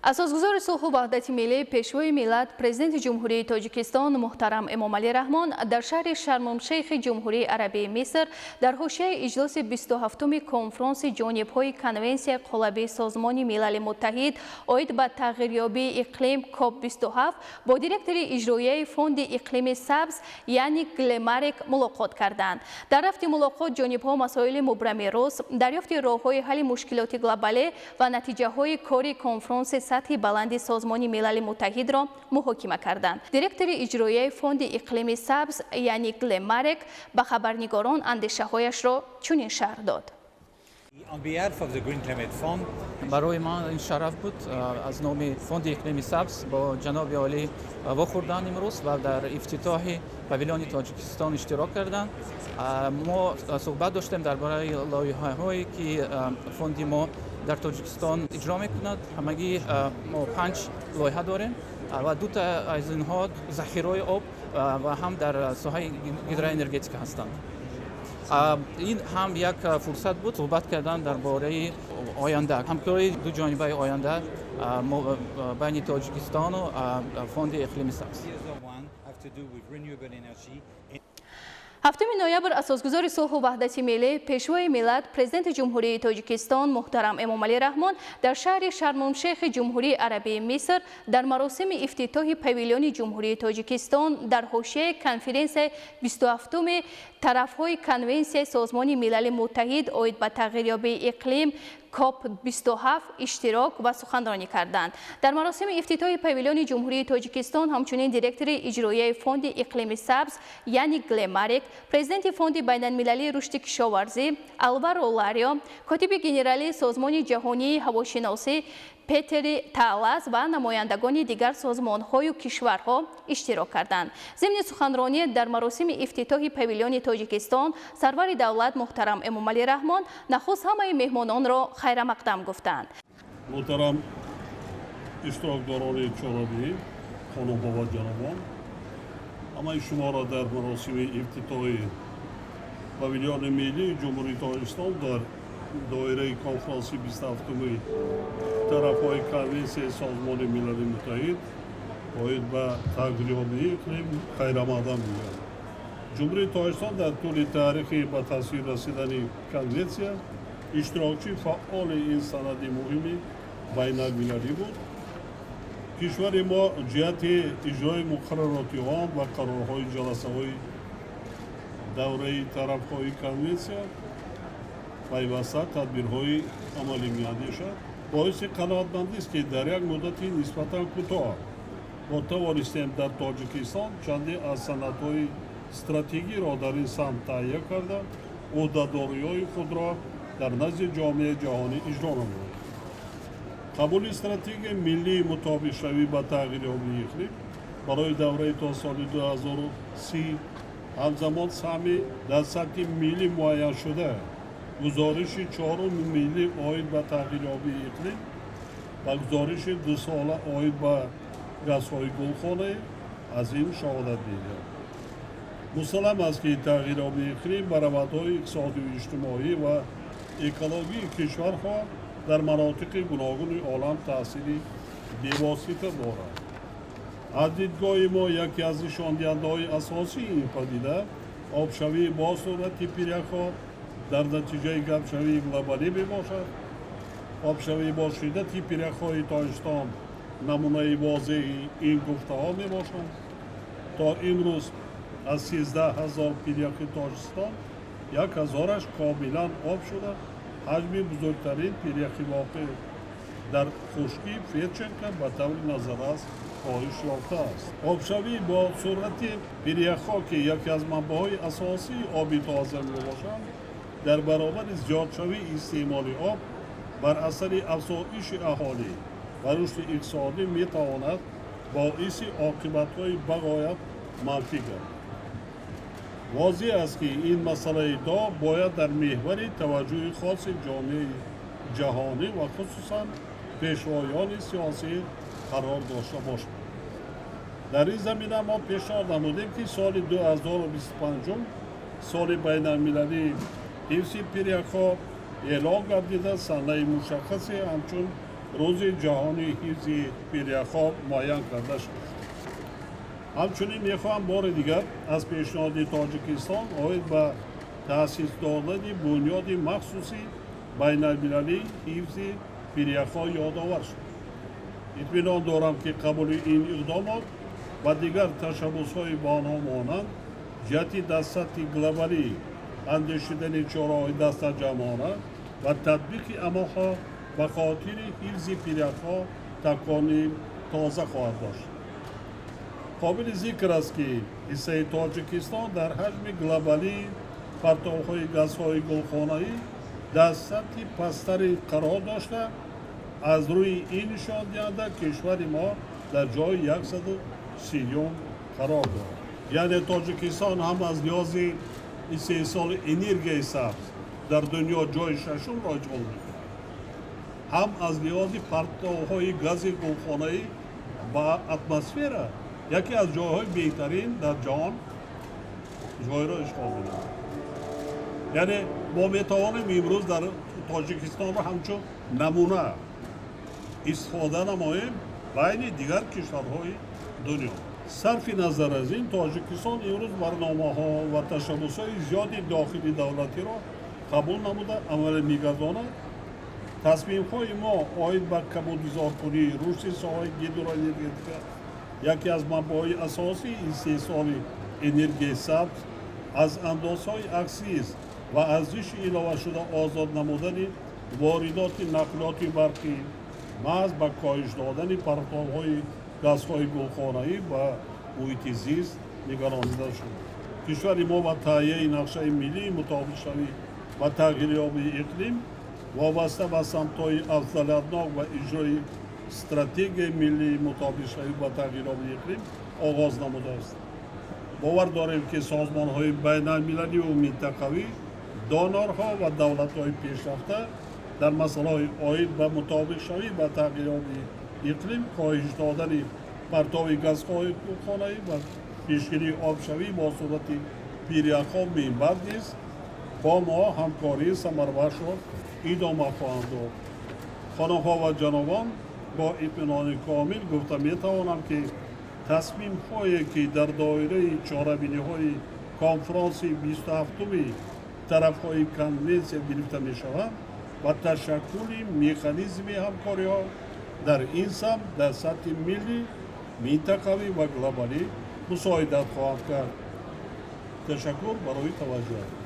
Асосгузори сулҳу ваҳдати миллӣ, Пешвои миллат, Президенти Ҷумҳурии Тоҷикистон муҳтарам Эмомалӣ Раҳмон дар шаҳри Шармушшейхи Ҷумҳурии Арабии Миср дар ҳошияи иҷлоси 27-уми конфронси ҷонибҳои Конвенсияи қолабии Созмони Милали Муттаҳид оид ба тағйирёбии иқлим КОП-27 бо директори иҷроияи Фонди иқлими сабз Яник Глемарек мулоқот карданд. Дар рафти мулоқот ҷонибҳо масоили мубрами рӯз, дарёфти роҳҳои ҳалли мушкилоти глобалӣ ва натиҷаҳои кори конфронси сатҳи баланди Созмони Милали Муттаҳидро муҳокима карданд. Директори иҷроияи Фонди иқлими сабз Яник Глемарек ба хабарнигорон андешаҳояшро чунин шарҳ дод. Барои ман ин шараф буд аз номи Фонди иқлими сабз бо ҷаноби олӣ вохӯрдан имрӯз ва дар ифтитоҳи павилиони Тоҷикистон иштирок кардан. Мо суҳбат доштем дар бораи лоиҳаҳое, ки фонди мо дар Тоҷикистон иҷро мекунад. Ҳамагӣ мо 5 лоиҳа дорем ва дута аз инҳо захираҳои об ва ҳам дар соҳаи гидроэнергетика ҳастанд. Ин ҳам як фурсат буд суҳбат кардан дар бораи оянда, ҳамкории дуҷонибаи оянда байни Тоҷикистону Фонди иқлими сабз. 7 ноябр асосгузори сулҳу ваҳдати миллӣ, Пешвои миллат, Президенти Ҷумҳурии Тоҷикистон муҳтарам Эмомалӣ Раҳмон дар шаҳри Шармушшейхи Ҷумҳурии Арабии Миср дар маросими ифтитоҳи павилиони Ҷумҳурии Тоҷикистон дар ҳошияи конференсияи 27-уми тарафҳои Конвенсияи Созмони Милали Муттаҳид оид ба тағйирёбии иқлим КОП-27 иштирок ва суханронӣ карданд. Дар маросими ифтитоҳи павилиони Ҷумҳурии Тоҷикистон ҳамчунин директори иҷроияи Фонди иқлими сабз Яник Глемарек, президенти Фонди байналмилалии рушди кишоварзӣ Алваро Ларио, котиби генералии Созмони ҷаҳонии ҳавошиносӣ Петери Таалас ва намояндагони дигар созмонҳою кишварҳо иштирок карданд. Зимни суханронӣ дар маросими ифтитоҳи павилиони Тоҷикистон сарвари давлат муҳтарам Эмомалӣ Раҳмон нахуст ҳамаи меҳмононро хайрамақдам гуфтанд. Муҳтарам иштирокдорони чорабинӣ, хонумҳо ва ҷанобон, ҳамаи шуморо дар маросими ифтитоҳи павилиони миллии Ҷумҳурии Тоҷикистон дар доираи конфронси 27-уми тарафҳои Конвенсияи Созмони Милали Муттаҳид оид ба тағйирёбии иқлим хайрамақдам мегӯяд. Ҷумҳурии Тоҷикистон дар тӯли таърихи ба тасвиб расидани конвенсия иштирокчии фаъоли ин санади муҳими байналмилалӣ буд. Кишвари мо ҷиҳати иҷрои муқаррароти он ва қарорҳои ҷаласаҳои давраи тарафҳои конвенсия пайваста тадбирҳои амалӣ меандешад. Боиси қаноатмандист, ки дар як муддати нисбатан кӯтоҳ мо тавонистем дар Тоҷикистон чанде аз санадҳои стратегиро дар ин самт таҳия карда, ӯҳдадориҳои худро дар назди ҷомеаи ҷаҳонӣ иҷро намоем. Қабули стратегияи миллии мутобиқшавӣ ба тағйирёбии иқлим барои давраи то соли 2030, ҳамзамон саҳми дар сатҳи миллӣ муайяншуда гузориши чоруми миллӣ оид ба тағйирёбии иқлим ва гузориши дусола оид ба газҳои гулхонаӣ аз ин шаҳодат медиҳад. Мусаллам аст, ки тағйирёбии иқлим ба равандҳои иқтисодию иҷтимоӣ ва экологии кишварҳо дар манотиқи гуногуни олам таъсири бевосита дорад. Аз дидгоҳи мо яке аз нишондиҳандаҳои асосии ин падида обшавии босуръати пиряхҳо дар натиҷаи гармшавии глобалӣ мебошад. Обшавии бо шиддати пиряхҳои Тоҷикистон намунаи возеҳи ин гуфтаҳо мебошанд. То имрӯз аз 13 000 пиряхи Тоҷикистон 1000-аш комилан об шуда, ҳаҷми бузургтарин пиряхи воқеъ дар хушкӣ Федченко ба таври назаррас коҳиш ёфтааст. Обшавӣ бо суръати пиряхҳо, ки яке аз манбаъҳои асосии оби тоза мебошанд, дар баробари зиёдшавии истеъмоли об бар асари афзоиши аҳолӣ ва рушди иқтисодӣ метавонад боиси оқибатҳои бағоят манфӣ гардад. Возеҳ аст, ки ин масъалаи доғ бояд дар меҳвари таваҷҷӯҳи хоси ҷомеаи ҷаҳонӣ ва хусусан пешвоёни сиёсӣ қарор дошта бошад. Дар ин замина мо пешниҳод намудем, ки соли 2025 соли байналмилалии ҳифзи пиряхҳо эълон гардида, санаи мушаххасе ҳамчун Рӯзи ҷаҳонии ҳифзи пиряхҳо муайян карда шуд. Ҳамчунин мехоҳам бори дигар аз пешниҳоди Тоҷикистон оид ба таъсис додани бунёди махсуси байналмилалии ҳифзи пиряхҳо ёдовар шуд. Итминон дорам, ки қабули ин иқдомот ва дигар ташаббусҳои ба онҳо монанд ҷиҳати дар сатҳи глобалӣ андешидани чораҳои дастаҷамъона ва татбиқи амалҳо ба хотири ҳифзи пиряхҳо такони тоза хоҳад дошт. Қобили зикр аст, ки ҳиссаи Тоҷикистон дар ҳаҷми глобалии партовҳои газҳои гулхонаӣ дар сатҳи пасттаре қарор дошта, аз рӯи ин нишондиҳанда кишвари мо дар ҷои 130-юм қарор дорад. Яъне Тоҷикистон ҳам аз лиҳози истеҳсоли энергияи сабз дар дунё ҷои шашумро ишғол мекунад, ҳам аз лиҳози партовҳои гази гулхонаӣ ба атмосфера яке аз ҷойҳои беҳтарин дар ҷаҳон ҷойро ишғол мекунад. Яъне мо метавонем имрӯз дар Тоҷикистонро ҳамчун намуна истифода намоем байни дигар кишварҳои дунё. Сарфи назар аз ин, Тоҷикистон имрӯз барномаҳо ва ташаббусҳои зиёди дохили давлатиро қабул намуда амалӣ мегардонад. Тасмимҳои мо оид ба кабудизоркунӣ, рушди соҳаи гидроэнергетика, яке аз манбаъҳои асосии истеҳсоли энергияи сабз, аз андозҳои аксиз ва арзиши иловашуда озод намудани воридоти нақлиёти барқӣ, маҳз ба коҳиш додани партовҳои газҳои гулхонаӣ ба муҳити зист нигаронида шуд. Кишвари мо ба таҳияи нақшаи миллии мутобиқшавӣ ба тағйирёбии иқлим вобаста ба самтҳои афзалиятнок ва иҷрои стратегияи миллии мутобиқшавӣ ба тағйирёбии иқлим оғоз намудааст. Бовар дорем, ки созмонҳои байналмилаливу минтақавӣ, донорҳо ва давлатҳои пешрафта дар масъалаҳои оид ба мутобиқшавӣ ба тағйирёбии иқлим, коҳиш додани партови газҳои гулхонаӣ ва пешгирии обшавӣ бо суръати пиряхҳо минбаъд низ бо мо ҳамкории самарабахшро идома хоҳанд дод. Хонумҳо ва ҷанобон, бо итминони комил гуфта метавонам, ки тасмимҳое, ки дар доираи чорабиниҳои конфронси 27-уми тарафҳои конвенсия гирифта мешаванд, ба ташаккули механизми ҳамкориҳо дар ин самт дар сатҳи миллӣ, минтақавӣ ва глобалӣ мусоидат хоҳанд кард. Ташаккур барои таваҷҷӯҳ.